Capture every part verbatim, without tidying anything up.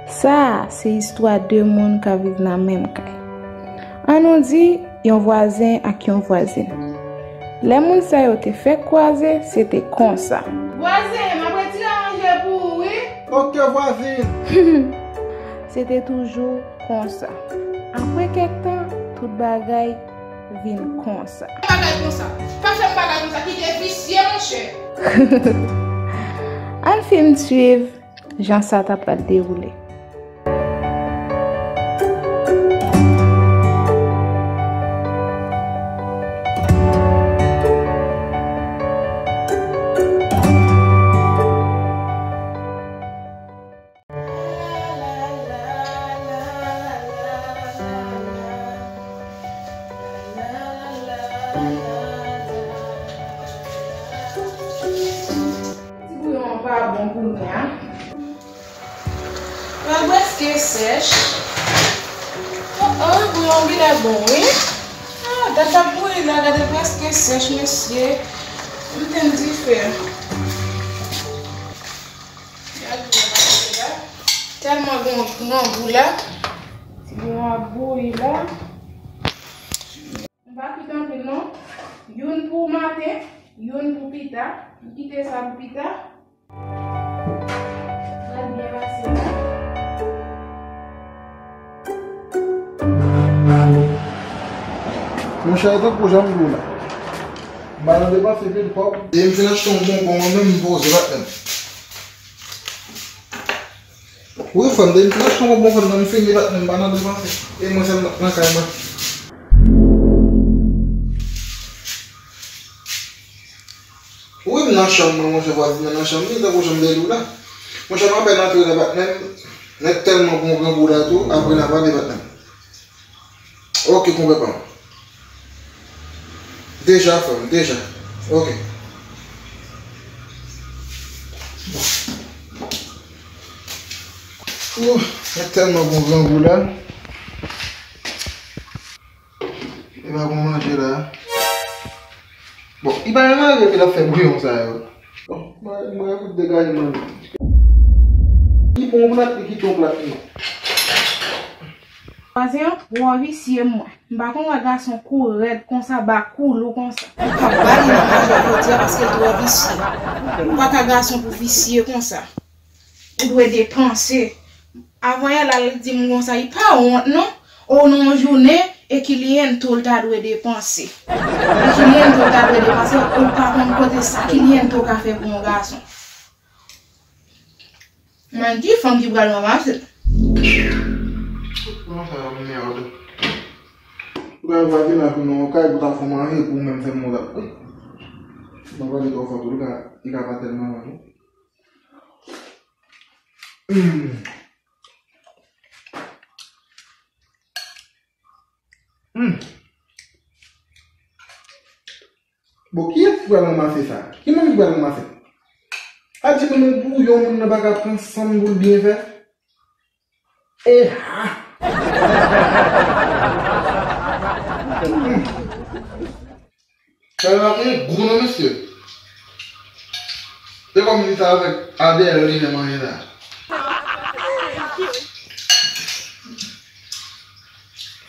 Sa a se istwa de moun k ap viv nan menm kay. Ann nou di, yon vwazen ak yon vwazin. Lè moun sa yo te fèk kwaze, se te konsa. Vwazen, m ap retire manje pou ou, wi. Oke, vwazin. Se te toujou konsa. Apre kèk tan, tout bagay vin konsa. Bagay konsa. Pa fè m bagay konsa, kite visye, monchè. Ann fin m swiv jan sa ta pral dewoule. Ti bouyon an pa bon pou mwen, a. Li prèske sèch. Oh, oh, bouyon an genlè bon, wi. Ah, dat ap bouyi la, gade, prèske sèch, mesye. M tenn dife. Gade bouyon an ap bouyi la. Tèlman gon grangou la. Ti bouyon ap bouyi la. M pa kite anpil non. Youn pou maten, youn pou pita. M kite sa pou pita. Gad byen pase la. Monchè, tankou jan m di w la. M pa nan depanse pil kòb. E m fin achte yon bonbon, mwen menm, m poze patnè m. Wi, frè m, depi m fin achte yon bonbon, frè m, nan m fini patnè m, m pa nan depanse. E mwen sèl nan kay mwen. Wi, m nan chanm mwen, monchè, vwazin nan nan chanm li, tankou jan m te di w la. Monchè, m apèn antre nan patnè m, nèg tèlman bon grangou la tou, apre n a pale patnè m. Ok, konpè pa m. Deja, frè m, deja. Ok. Ouh, nèg tèlman bon grangou la. E pa bon manje la. Bon, li pa janm rive epi l ap fè bouyon sa yo. Bon, mwen, mwen fout degaje manje. Li pran yon plat, li kite yon plat li. Vwazen an twò visye mwen. M pa konn wè gason kou rèd konsa, ba koulou konsa. Ou pa ba li nan manje jodi a paske l twò visye. Ou pa ka gason pou visye konsa. Ou dwe depanse. Avan yè la, l di m konsa, li pa wont non. Ou nan yon jounen, e cliente w ta dwe depanse. E cliente w ta dwe depanse, ou pa konn kote sa cliente w ka fè pou yon gason. Mwen di fanm ki pral ranmase l. Kòman sa, mèd? Ou ka vwazen la pou nou kay pou ta fè manje pou menm fè mwen la. Mwen pale twò fò tou, li ka, li ka pa tèlman manje. Hmm. Hmm. Bon, kiyès ki pral ranmase sa? Ki moun ki pral ranmase? A di moun nan bouyon moun nan pa ka pran san pou l byen fè? E ha! Hmm. Sa yo pa gen gou non, mesye. E kòm li ta avèk A D L li nan manje la.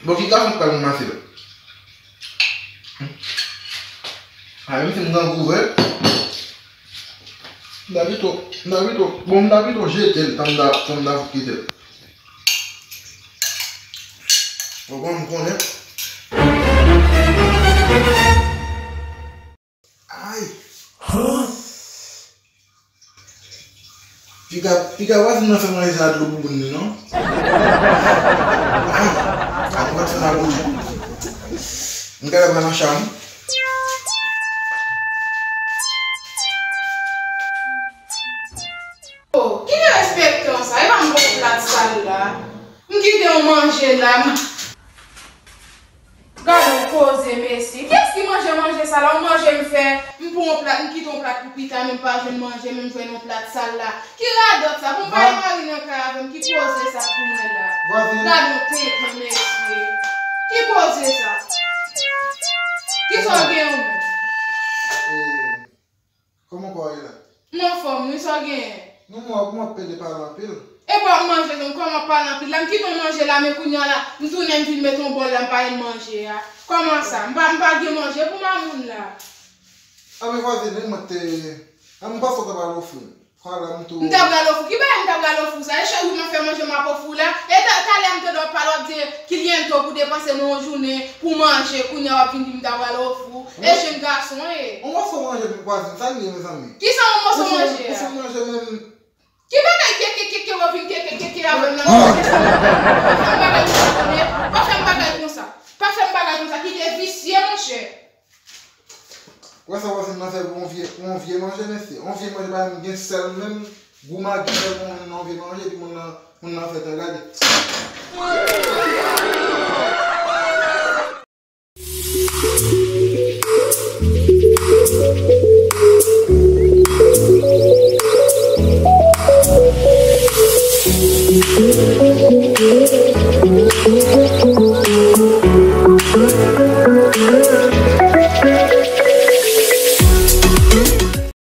Bon, ki gason k pral ranmase la? A, menm si m grangou vre. M ta pito, m ta pito, bon, m ta pito jete l, tan m ta, tan m ta fout kite l. Bon, bon, m konnen. Ay! Piga, piga vwazen nan fè manje sa a dlo bouboun li, non? Ay! Ak mwen fè sa bouyi. M gade mwen nan chanm. Oh, ki derespektan sa? E pa m pran plat sal la. M kite yon manje la. M... Gade yon koze, mesye. Kiyès ki manje manje sa la? Yon manje m fè, m pran yon plat, m kite yon plat pou pita, men m pa jwenn manje, men m jwenn yon plat sal la. Ki radòt sa? Pou m pa gen mari nan kay avè m, ki koze sa pou mwen la? Vwazen. Gade yon tenten, mesye. Ki koze sa? Kisa w gen ou menm? Kòman kò w ye la? M anfòm wi, sa w genyen? Non, mwen, mwen ap pede pale anpil. E bon, m manje, donk, kòman w pale anpil la? M kite w manje la, men kounye a la, m tounen, m vin met yon bòl la, m pa jwenn manje a. Kòman sa? M pa, m pa gen manje pou mamoun la. Anben, vwazin, men mwen te, an, m panse w ta pral ofri m. Fwa la, m tou. M ta pral ofri w? Ki bagay m ta pral ofri w sa? E chak jou m ap fè manje, m ap ofri w la. E ta, talè m tande w ap pale, w ap di cliente pou depanse nan yon jounen, pou manje, kounye a w ap vin di m ta pral ofri w. E jenn gason, e. Yon moso manje pou vwazin, sa l ye, mezanmi? Kisa yon moso manje a? Yon moso manje menm. Ki bagay ke, ke, ke, ke w ap vin ke, ke, ke, ke avè m nan? Pa fè m bagay konsa, tande. Pa fè m bagay konsa. Pa fè m bagay konsa. Kite visye, monchè. Wè sa, wè, se nan fè pou yon vye, pou yon vye manje, mesye. Yon vye manje, pa menm gen sèl menm, gou magi sèl pou moun nan yon vye manje, epi moun nan, moun nan fè tan gade.